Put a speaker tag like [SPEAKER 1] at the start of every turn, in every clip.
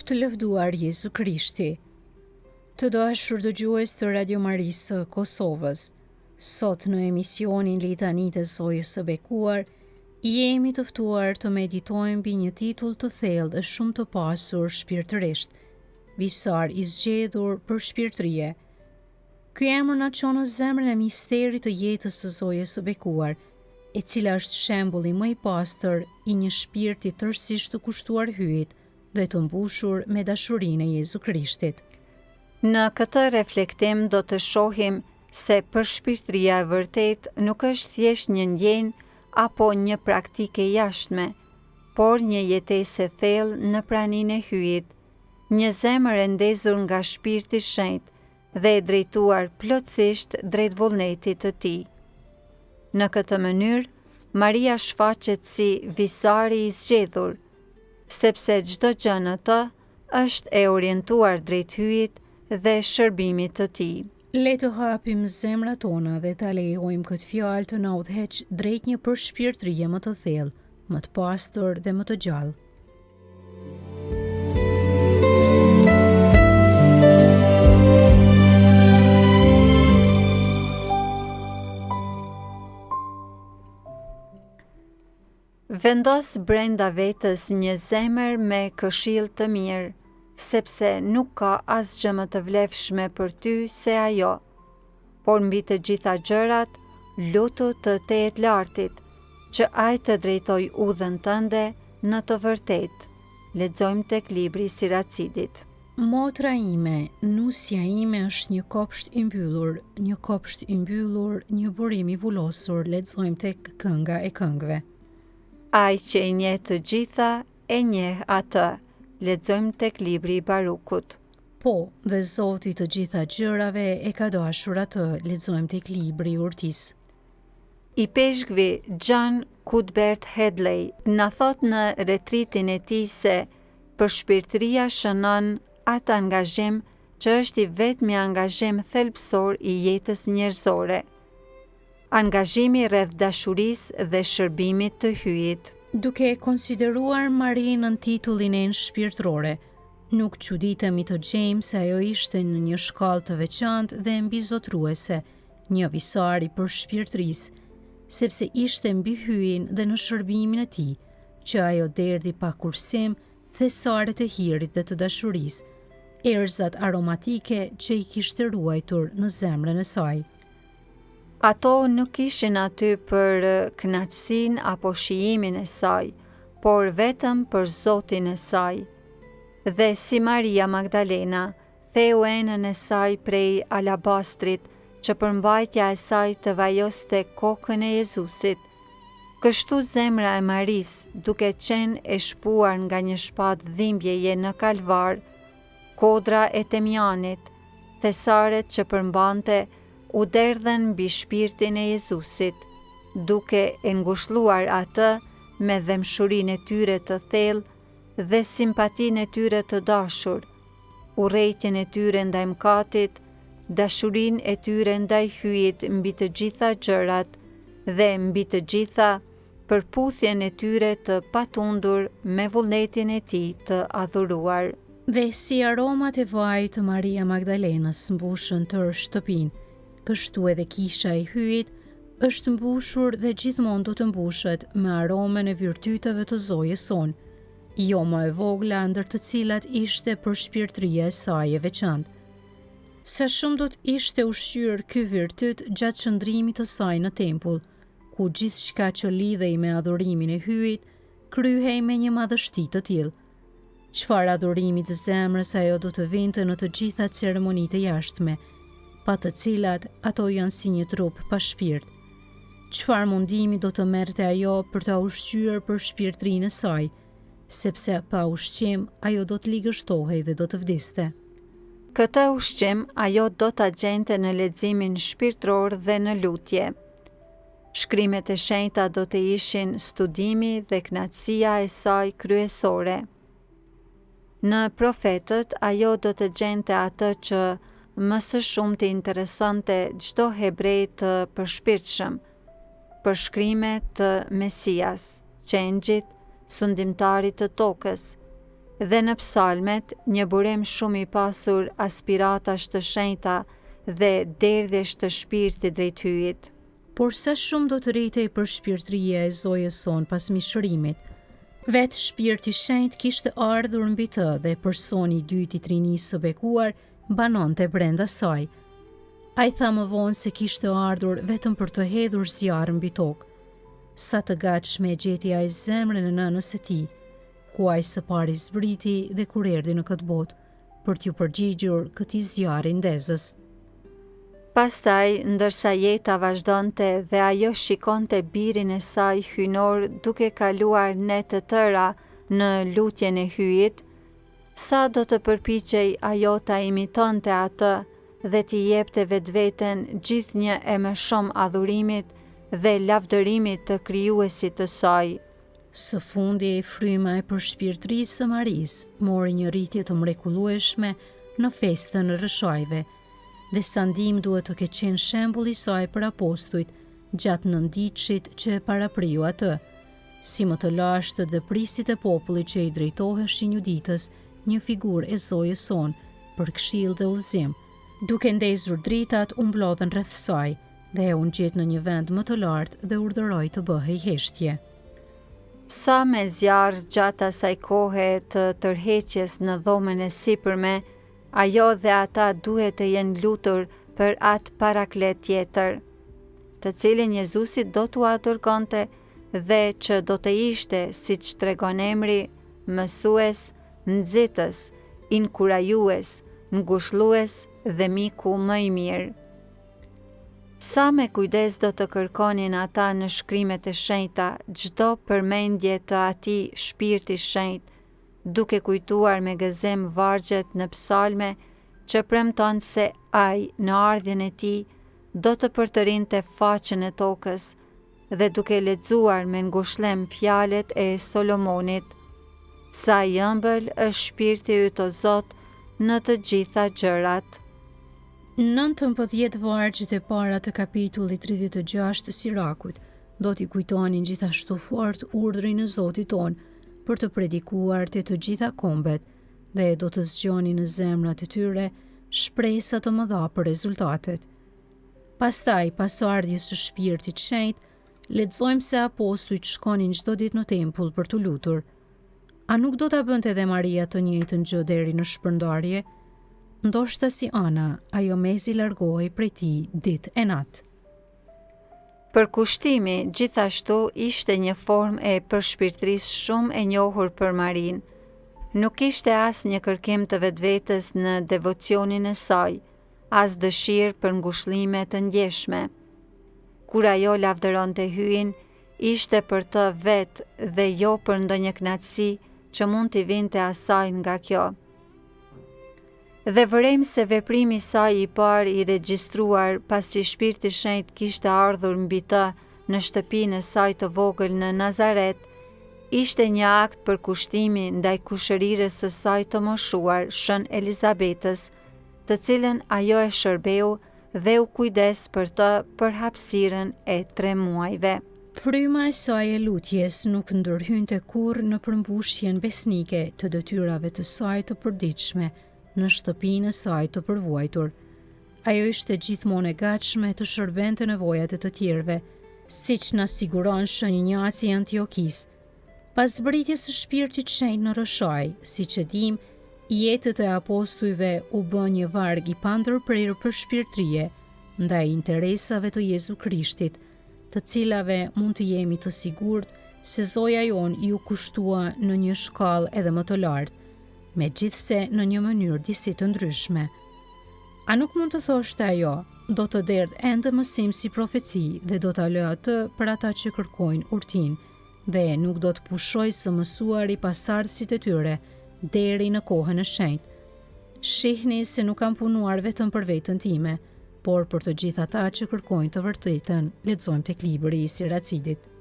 [SPEAKER 1] Qoftë lëvduar Jezu Krishti. Të dashur dëgjues të Radio Marisë së Kosovës, sot në emisionin Litanitë e Zojës së Bekuar, jemi të ftuar të meditojmë mbi një titull të thellë dhe shumë të pasur shpirtërisht, Visar i zgjedhur përshpirtërie. Ky emër na çon në zemrën e misterit të jetës së Zojës së Bekuar, e cila është shembulli më i pastër i një shpirti tërësisht të kushtuar Hyjit dhe të mbushur me dashurinë e Jezu Krishtit.
[SPEAKER 2] Në këtë reflektim do të shohim se përshpirtëria e vërtetë nuk është thjesht një ndjenjë apo një praktikë e jashtme, por një jetesë e thellë në praninë e Hyjit, Një zemër e ndezur nga Shpirti i Shenjt dhe e drejtuar plotësisht drejt vullnetit të Tij. Në këtë mënyrë, Maria shfaqet si visari i zgjedhur, sepse çdo gjë në të është e orientuar drejt Hyjit dhe shërbimit të Tij.
[SPEAKER 1] Le të hapim zemrat tona dhe ta lejojmë këtë fjalë të na udhëheqë drejt një përshpirtërie më të thellë, më të pastër dhe më të gjallë.
[SPEAKER 2] Vendos brenda vetes një zemër me këshillë të mirë, sepse nuk ka asgjë më të vlefshme për ty se ajo. Por mbi të gjitha gjërat, lutu të Tejetlartit, që ai të drejtojë udhën tënde në të vërtetë. Lexojmë tek libri i Siracidit.
[SPEAKER 1] Motra ime, nusja ime është një kopsht i mbyllur, një kopsht i mbyllur, një burim i vulosur, lexojmë tek Kënga e Këngëve.
[SPEAKER 2] Ai që i njeh të gjitha, e njeh atë, lexojmë tek libri i Barukut.
[SPEAKER 1] Po, dhe Zoti i të gjitha gjërave e ka dashur atë, lexojmë tek libri i Urtisë.
[SPEAKER 2] Ipeshkvi John Cuthbert Headley na thotë në retritin e tij se përshpirtëria shënon atë angazhim që është i vetmi angazhim thelbësor i jetës njerëzore. Angazhimi rreth dashurisë dhe shërbimit të Hyjit.
[SPEAKER 1] Duke e konsideruar Marinë nën titullin Enë shpirtërore, nuk çuditemi të gjejmë se ajo ishte në një shkallë të veçantë dhe mbizotëruese, një visar i përshpirtërisë, sepse ishte mbi Hyjin dhe në shërbimin e tij, që ajo derdhi pa kursim thesaret e hirit dhe të dashurisë, erëzat aromatike që i kishte ruajtur në zemrën e saj.
[SPEAKER 2] Ato nuk ishin aty për kënaqësinë apo shijimin e saj, por vetëm për Zotin e saj. Dhe si Maria Magdalena, theu enën e saj prej alabastrit, që përmbajtja e saj të vajoste kokën e Jezusit. Kështu zemra e Marisë, duke qenë e shpuar nga një shpatë dhimbjeje në Kalvar, Kodra e temjanit, thesaret që përmbante u derdhën mbi shpirtin e Jezusit, duke e ngushëlluar atë me dhembshurinë e tyre të thellë dhe simpatinë e tyre të dashur, urrejtjen e tyre ndaj mëkatit, dashurinë e tyre ndaj Hyjit mbi të gjitha gjërat dhe mbi të gjitha përputhjen e tyre të patundur me vullnetin e Tij të adhuruar.
[SPEAKER 1] Dhe si aromat e vajit të Maria Magdalenës mbushën tërë shtëpinë, kështu edhe kisha e Hyjit është mbushur dhe gjithmonë do të mbushet me aromën e virtyteve të Zojës sonë, jo më e vogla ndër të cilat ishte përshpirtëria e saj e veçantë. Sa shumë do të ishte ushqyer ky virtyt gjatë qëndrimit të saj në tempull, ku gjithçka që lidhej me adhurimin e Hyjit kryhej me një madhështi të tillë. Çfarë adhurimi të zemrës ajo do të vinte në të gjitha ceremonitë e jashtme, pa të cilat ato janë si një trup pa shpirt. Çfarë mundimi do të merrte ajo për ta ushqyer përshpirtërinë e saj, sepse pa ushqim ajo do të ligështohej dhe do të vdiste.
[SPEAKER 2] Këtë ushqim ajo do ta gjente në leximin shpirtëror dhe në lutje. Shkrimet e shenjta do të ishin studimi dhe kënaqësia e saj kryesore. Në profetët ajo do të gjente atë që më së shumti interesonte çdo hebre të përshpirtshëm, përshkrime të Mesias, Qengjit, sundimtarit të tokës. Dhe në psalmet, një burim shumë i pasur aspiratash të shenjta dhe derdhjesh të shpirtit drejt Hyjit.
[SPEAKER 1] Por sa shumë do të rritej përshpirtëria e Zojës sonë pas mishërimit. Vetë Shpirti i Shenjtë kishte ardhur mbi të dhe personi i dytë i Trinisë së Bekuar banonte brenda saj. Ai tha më vonë se kishte ardhur vetëm për të hedhur zjarr mbi tokë. Sa të gatshme e gjeti ai zemrën e nënës së tij, ku ai së pari zbriti dhe kur erdhi në këtë botë, për t'iu përgjigjur këtij zjarri ndezës.
[SPEAKER 2] Pastaj, ndërsa jeta vazhdonte dhe ajo shikonte birin e saj hyjnor duke kaluar netë të tëra në lutjen e Hyjit, sa do të përpiqej ajo ta imitonte atë dhe t'i jepte vetveten gjithnjë e më shumë adhurimit dhe lavdërimit të Krijuesit të saj.
[SPEAKER 1] Së fundi, fryma e përshpirtërisë së Marisë mori një rritje të mrekullueshme në festën e Rrëshajve, dhe sa ndihmë duhet të ketë qenë shembulli i saj për apostujt gjatë nëntëditëshit që e parapriu atë, si më të lashtët dhe prijësit e popullit që i drejtoheshin Juditës, një figurë e Zojës sonë, për këshillë dhe udhëzim. Duke ndezur dritat, u mblodhën rreth saj, dhe u ngjit në një vend më të lartë dhe urdhëroi të bëhej heshtje.
[SPEAKER 2] Sa me zjarr gjatë asaj kohe të tërheqjes në dhomën e sipërme, ajo dhe ata duhet të jenë lutur për atë Paraklet tjetër, të cilin Jezusi do t'ua dërgonte dhe që do të ishte, siç tregon emri, mësues, nxitës, inkurajues, ngushëllues dhe miku më i mirë. Sa me kujdes do të kërkonin ata në shkrimet e shenjta çdo përmendje të atij Shpirti Shenjt, duke kujtuar me gëzim vargjet në psalme që premton se Ai, në ardhjen e Tij, do të përtërinte faqen e tokës, dhe duke lexuar me ngushëllim fjalët e Solomonit, Sa i ëmbël është shpirti yt o Zot në të gjitha gjërat.
[SPEAKER 1] 19 vargjet e para të kapitullit 36 të Sirakut do t'i kujtonin gjithashtu fort urdhrin e Zotit tonë për të predikuar te të gjitha kombet dhe do të zgjonin në zemrat e tyre shpresa të mëdha për rezultatet. Pastaj, pas ardhjes së Shpirtit Shenjt, lexojmë se apostujt shkonin çdo ditë në tempull për t'u lutur. A nuk do ta bënte edhe Maria të njëjtën gjë deri në shpërndarje? Ndoshta si Ana, ajo mezi largohej prej tij ditë e natë.
[SPEAKER 2] Përkushtimi, gjithashtu, ishte një formë e përshpirtërisë shumë e njohur për Marinë. Nuk kishte asnjë kërkim të vetvetes në devocionin e saj, as dëshirë për ngushëllime të ndjeshme. Kur ajo lavdëronte Hyjin, ishte për të vetë dhe jo për ndonjë kënaqësi që mund t'i vinte asaj nga kjo. Dhe vërejmë se veprimi i saj i parë i regjistruar pasi Shpirti Shenjt kishte ardhur mbi të në shtëpinë e saj të vogël në Nazaret, ishte një akt përkushtimi ndaj kushërirës së saj të moshuar, Shën Elizabetës, të cilën ajo e shërbeu dhe u kujdes për të për hapësirën e tre muajve.
[SPEAKER 1] Fryma e saj e lutjes nuk ndërhynte kurrë në përmbushjen besnike të detyrave të saj të përditshme në shtëpinë e saj të përvuajtur. Ajo ishte gjithmonë e gatshme të shërbente nevojat e të tjerëve, siç na siguron Shën Injaci i Antiokisë, Pas zbritjes së Shpirtit Shenjt në Rrëshajë, siç e dimë, jetët e apostujve u bë një varg i pandërprerë përshpirtërie ndaj interesave të Jezu Krishtit, të cilave mund të jemi të sigurt se Zoja jonë iu kushtua në një shkallë edhe më të lartë, megjithëse në një mënyrë disi të ndryshme. A nuk mund të thoshte ajo, do të derdh ende mësim si profeci dhe do ta lë atë për ata që kërkojnë urtinë, dhe nuk do të pushojë së mësuari pasardhësit e tyre deri në kohën e shenjtë. Shihni se nuk kam punuar vetëm për veten time, por për të gjithë ata që kërkojnë të vërtetën, lexojmë tek libri i Siracidit.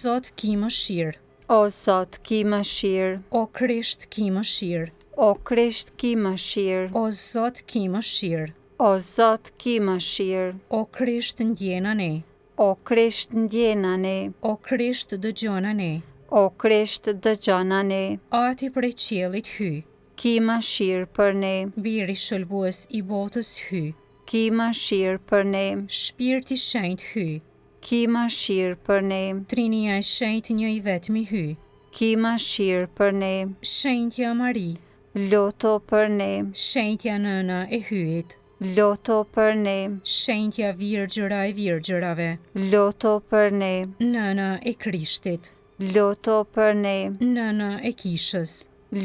[SPEAKER 1] Zot, ki mëshirë.
[SPEAKER 2] O Zot, ki mëshirë.
[SPEAKER 1] O Krisht, ki mëshirë.
[SPEAKER 2] O Krisht, ki mëshirë.
[SPEAKER 1] O Zot, ki mëshirë.
[SPEAKER 2] O Zot, ki mëshirë.
[SPEAKER 1] O Krisht, ndjena ne.
[SPEAKER 2] O Krisht, ndjena ne.
[SPEAKER 1] O Krisht, dëgjona ne.
[SPEAKER 2] O Krisht, dëgjona ne.
[SPEAKER 1] Ati prej qiellit Hyj.
[SPEAKER 2] Ki mëshirë për ne.
[SPEAKER 1] Biri shëlbues i botës Hyj.
[SPEAKER 2] Ki mëshirë për ne.
[SPEAKER 1] Shpirti Shenjt Hyj.
[SPEAKER 2] Ki mëshirë për ne.
[SPEAKER 1] Trinia e Shenjtë një i vetmi Hyj.
[SPEAKER 2] Ki mëshirë për ne.
[SPEAKER 1] Shenjtja Mari.
[SPEAKER 2] Lutu për ne.
[SPEAKER 1] Shenjtja Nëna e Hyjit.
[SPEAKER 2] Lutu për ne.
[SPEAKER 1] Shenjtja Virgjëra e Virgjërave.
[SPEAKER 2] Lutu për ne.
[SPEAKER 1] Nëna e Krishtit.
[SPEAKER 2] Lutu për ne.
[SPEAKER 1] Nëna e Kishës.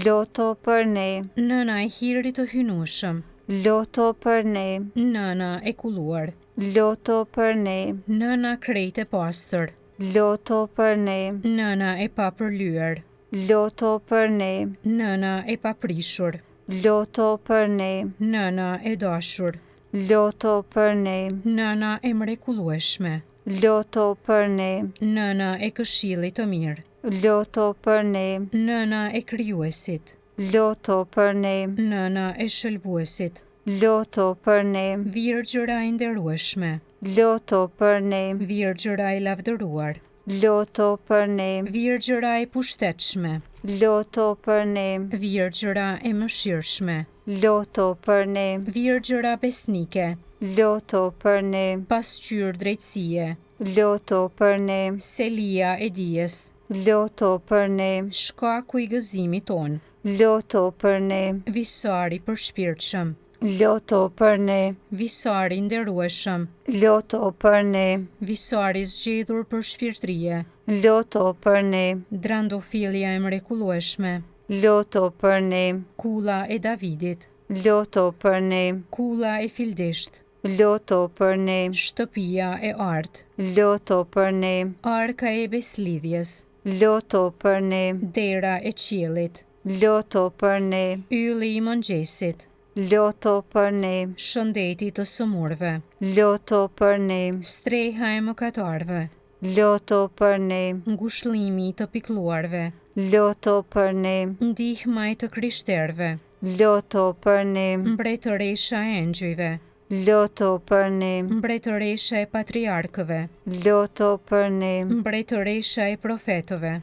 [SPEAKER 2] Lutu për ne.
[SPEAKER 1] Nëna e Hirit të Hyjnueshëm.
[SPEAKER 2] Lutu për ne.
[SPEAKER 1] Nëna e kulluar.
[SPEAKER 2] Lutu për ne.
[SPEAKER 1] Nëna krejt e pastër.
[SPEAKER 2] Lutu për ne.
[SPEAKER 1] Nëna e papërlyer.
[SPEAKER 2] Lutu për ne.
[SPEAKER 1] Nëna e paprishur.
[SPEAKER 2] Lutu për ne.
[SPEAKER 1] Nëna e dashur.
[SPEAKER 2] Lutu për ne.
[SPEAKER 1] Nëna e mrekullueshme.
[SPEAKER 2] Lutu për ne.
[SPEAKER 1] Nëna e këshillit të mirë.
[SPEAKER 2] Lutu për ne.
[SPEAKER 1] Nëna e krijuesit.
[SPEAKER 2] Lutu për ne.
[SPEAKER 1] Nëna e shëlbuesit.
[SPEAKER 2] Lutu për ne.
[SPEAKER 1] Virgjëra e nderueshme.
[SPEAKER 2] Lutu për ne.
[SPEAKER 1] Virgjëra e lavdëruar.
[SPEAKER 2] Lutu për ne.
[SPEAKER 1] Virgjëra e pushtetshme.
[SPEAKER 2] Lutu për ne.
[SPEAKER 1] Virgjëra e mëshirshme.
[SPEAKER 2] Lutu për ne.
[SPEAKER 1] Virgjëra besnike.
[SPEAKER 2] Lutu për ne.
[SPEAKER 1] Pasqyrë drejtësie.
[SPEAKER 2] Lutu për ne.
[SPEAKER 1] Selia e dijes.
[SPEAKER 2] Lutu për ne.
[SPEAKER 1] Shkaku i gëzimit tonë.
[SPEAKER 2] Lutu për ne.
[SPEAKER 1] Visar i përshpirtshëm.
[SPEAKER 2] Lutu për ne.
[SPEAKER 1] Visar i nderueshëm.
[SPEAKER 2] Lutu për ne.
[SPEAKER 1] Visar i zgjedhur përshpirtërie.
[SPEAKER 2] Lutu për ne.
[SPEAKER 1] Drandofilja e mrekullueshme.
[SPEAKER 2] Lutu për ne.
[SPEAKER 1] Kulla e Davidit.
[SPEAKER 2] Lutu për ne.
[SPEAKER 1] Kulla e fildishtë.
[SPEAKER 2] Lutu për ne.
[SPEAKER 1] Shtëpia e artë.
[SPEAKER 2] Lutu për ne.
[SPEAKER 1] Arka e beslidhjes.
[SPEAKER 2] Lutu për ne.
[SPEAKER 1] Dera e qiellit.
[SPEAKER 2] Lutu për ne.
[SPEAKER 1] Ylli i mëngjesit.
[SPEAKER 2] Lutu për ne.
[SPEAKER 1] Shëndeti i të sëmurëve.
[SPEAKER 2] Lutu për ne.
[SPEAKER 1] Streha e mëkatarëve.
[SPEAKER 2] Lutu për ne.
[SPEAKER 1] Ngushëllimi i të pikëlluarve.
[SPEAKER 2] Lutu për ne.
[SPEAKER 1] Ndihma e të krishterëve.
[SPEAKER 2] Lutu për ne.
[SPEAKER 1] Mbretëresha e engjëjve.
[SPEAKER 2] Lutu për ne.
[SPEAKER 1] Mbretëresha e patriarkëve.
[SPEAKER 2] Lutu për ne.
[SPEAKER 1] Mbretëresha e profetëve.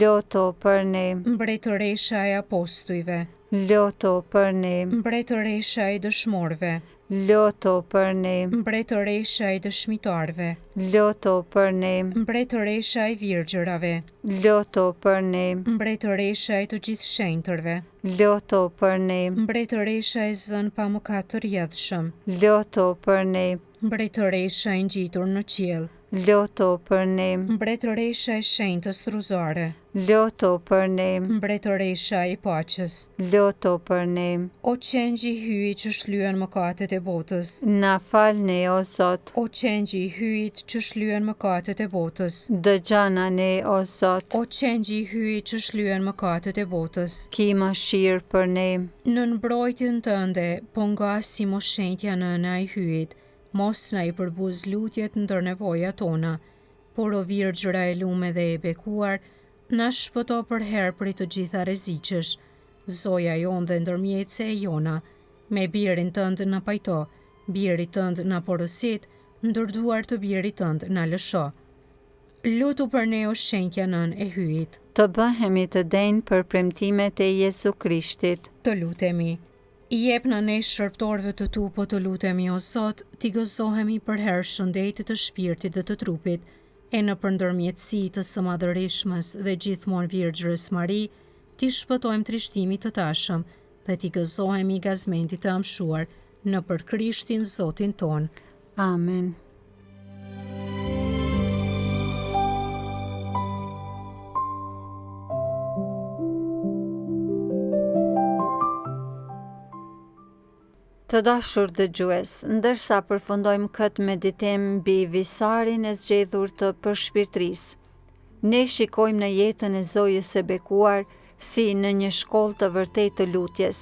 [SPEAKER 2] Lutu për ne.
[SPEAKER 1] Mbretëresha e apostujve.
[SPEAKER 2] Lutu për ne.
[SPEAKER 1] Mbretëresha e dëshmorëve.
[SPEAKER 2] Lutu për ne.
[SPEAKER 1] Mbretëresha e dëshmitarëve.
[SPEAKER 2] Lutu për ne.
[SPEAKER 1] Mbretëresha e virgjërave.
[SPEAKER 2] Lutu për ne.
[SPEAKER 1] Mbretëresha e të gjithë shenjtërve.
[SPEAKER 2] Lutu për ne.
[SPEAKER 1] Mbretëresha e zënë pa mëkat të rrjedhshëm.
[SPEAKER 2] Lutu për ne.
[SPEAKER 1] Mbretëresha e ngjitur në qiell.
[SPEAKER 2] Lutu për ne.
[SPEAKER 1] Mbretëresha e shenjtës rruzare.
[SPEAKER 2] Lutu për ne.
[SPEAKER 1] Mbretëresha e paqes.
[SPEAKER 2] Lutu për ne.
[SPEAKER 1] O qengj i Hyjit që shlyen mëkatet e botës.
[SPEAKER 2] Na fal ne o Zot.
[SPEAKER 1] O qengj i Hyjit që shlyen mëkatet e botës.
[SPEAKER 2] Dëgjona ne o Zot.
[SPEAKER 1] O qengj i Hyjit që shlyen mëkatet e botës.
[SPEAKER 2] Ki mëshirë për ne.
[SPEAKER 1] Nën mbrojtjen tënde po ngasim o shenjtja nëna e Hyjit, mos na i përbuz lutjet ndër nevojat tona, Por o Virgjëra e lume dhe e bekuar, na shpëto përherë prej të gjitha rreziqesh. Zoja jonë dhe ndërmjetëse e jona, me Birin tënd na pajto, Birit tënd na porosit, ndër duar të Birit tënd na lësho. Lutu për ne o shenjtja Nënë e Hyjit.
[SPEAKER 2] Të bëhemi të denjë për premtimet e Jezu Krishtit.
[SPEAKER 1] Të lutemi. Jepna ne shërbëtorëve të tu po të lutemi o Zot, t'i gëzohemi përherë shëndetit të shpirtit dhe të trupit, e nëpër ndërmjetësi të së Madhërishmes dhe gjithmonë Virgjërës Mari, t'i shpëtojmë trishtimit të tashëm dhe t'i gëzohemi gazmendit të amshuar nëpër Krishtin Zotin tonë.
[SPEAKER 2] Amen. Të dashur dëgjues, ndërsa përfundojmë këtë meditim mbi visarin e zgjedhur të përshpirtërisë, ne shikojmë në jetën e Zojës së Bekuar si në një shkollë të vërtetë të lutjes,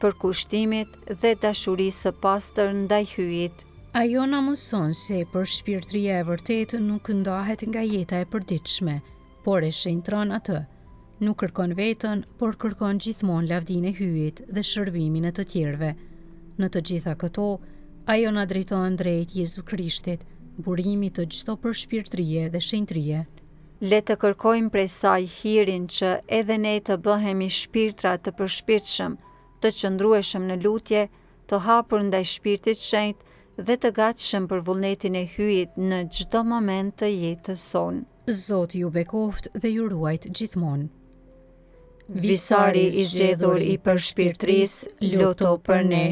[SPEAKER 2] përkushtimit dhe dashurisë së pastër ndaj Hyjit.
[SPEAKER 1] Ajo na mëson se përshpirtëria e vërtetë nuk ndahet nga jeta e përditshme. por e shenjtëron atë. Nuk kërkon veten, por kërkon gjithmonë lavdinë e Hyjit dhe shërbimin e të tjerëve. Në të gjitha këto, ajo na drejton drejt Jezu Krishtit, burimit të çdo përshpirtërie dhe shenjtërie.
[SPEAKER 2] Le të kërkojmë prej saj hirin që edhe ne të bëhemi shpirtra të përshpirtshëm, të qëndrueshëm në lutje, të hapur ndaj Shpirtit Shenjt dhe të gatshëm për vullnetin e Hyjit në çdo moment të jetës
[SPEAKER 1] sonë. Zoti ju bekoftë dhe ju ruajtë gjithmonë.
[SPEAKER 2] Visari i zgjedhur i përshpirtërisë, lutu për ne.